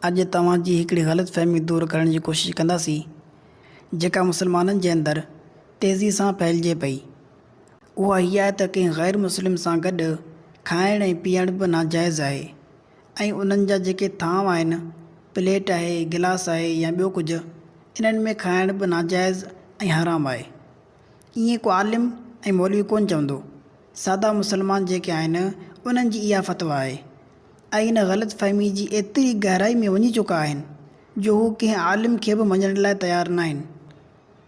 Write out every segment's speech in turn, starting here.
اڄ توهان جي هڪڙي غلط فهمي دور ڪرڻ جي ڪوشش ڪنداسين، جيڪا مسلمانن جي اندر تيزي سان ڦهلجي پئي. اها هيء آهي ته ڪنهن غير مسلم سان گڏ کائڻ ۽ پيئڻ به ناجائز آهي ۽ انهن جا جيڪي ٿانو آهن، پليٽ آهي، گلاس آهي يا ٻيو ڪجهه، انهن ۾ کائڻ به ناجائز ۽ حرام آهي. ائين ڪو عالم ۽ مولوي ڪونه چوندو. سادا مسلمان جيڪي آهن، انهن جي اها فتويٰ آهي. ۽ ان غلط فهمي جي ايتري گهرائي ۾ وڃي چڪا آهن جو هو ڪنهن عالم کي به مڃڻ لاء تيار ناهن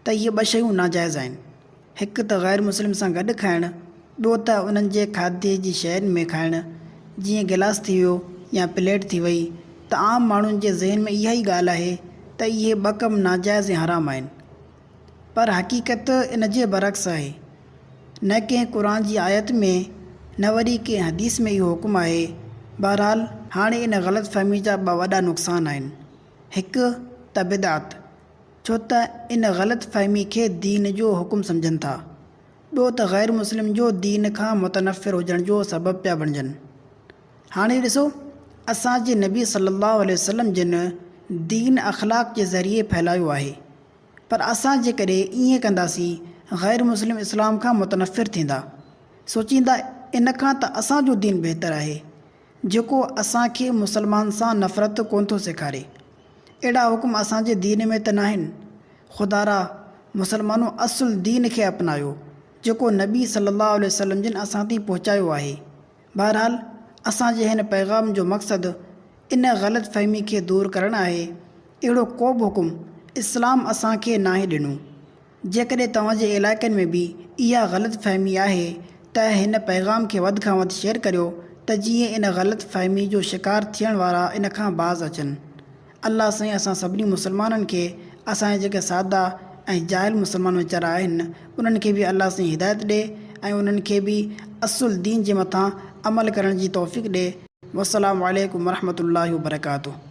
ته اهي ٻه شيون ناجائز آهن، هڪ ته غير مسلم سان گڏ کائڻ، ٻيو ته انهن جي کاڌي جي شين ۾ کائڻ، جيئن گلاس ٿي ويو يا پليٽ ٿي وئي ته عام ماڻهن جي ذهن ۾ اها ئي ڳالهه آهي ته اهي ٻه ڪم ناجائز ۽ حرام آهن. پر حقيقت ان جي برعڪس آهي. نه ڪنهن قرآن جي آيت ۾ نه وري ڪنهن حديث ۾ اهو حڪم آهي. بهرحال هاڻي ان غلط فهمي جا ٻه وڏا نقصان آهن. هڪ ته بدعت، ڇو ته ان غلط فهمي کي دين جو حڪم سمجهن ٿا. ٻيو ته غير مسلم جو دين کان متنفر هجڻ جو سبب پيا بڻجن. هاڻي ڏسو اسان جي نبي صلي الله عليه وسلم جن دين اخلاق جي ذريعي ڦهلايو آهي. پر اسان جيڪڏهن ائين ڪنداسين غير مسلم اسلام کان متنفر ٿيندا. سوچيندا ان کان ته اسان جو دين بهتر آهي جيڪو اسان کي مسلمان سان نفرت ڪونه ٿو سيکاري. اهڙا حڪم اسان جي دين ۾ ته ناهن. خدارا مسلمانو اصل دين کي اپنايو جيڪو نبي صلي الله عليه وسلم جن اسان تائين پهچايو آهي. بهرحال اسان جي هن پيغام جو مقصد ان غلط فهمي کي دور ڪرڻ آهي، اهڙو ڪو به حڪم اسلام اسان کي ناهي ڏنو. جيڪڏهن توهان جي علائقن ۾ به اها غلط فهمي آهي ته هن پيغام کي وڌ کان وڌ شيئر ڪريو ته جيئن ان غلط فهمي جو شڪار ٿيڻ وارا ان کان باز اچن. الله سائين اسان سڀني مسلمانن کي اسان جا جيڪي سادا ۽ جاهل مسلمان ويچارا آهن انهن کي به الله سائين هدايت ڏي ۽ انهن کي به اصل دين جي مٿان عمل ڪرڻ جي توفيق ڏي والسلام عليڪم ورحمة الله وبرڪاته.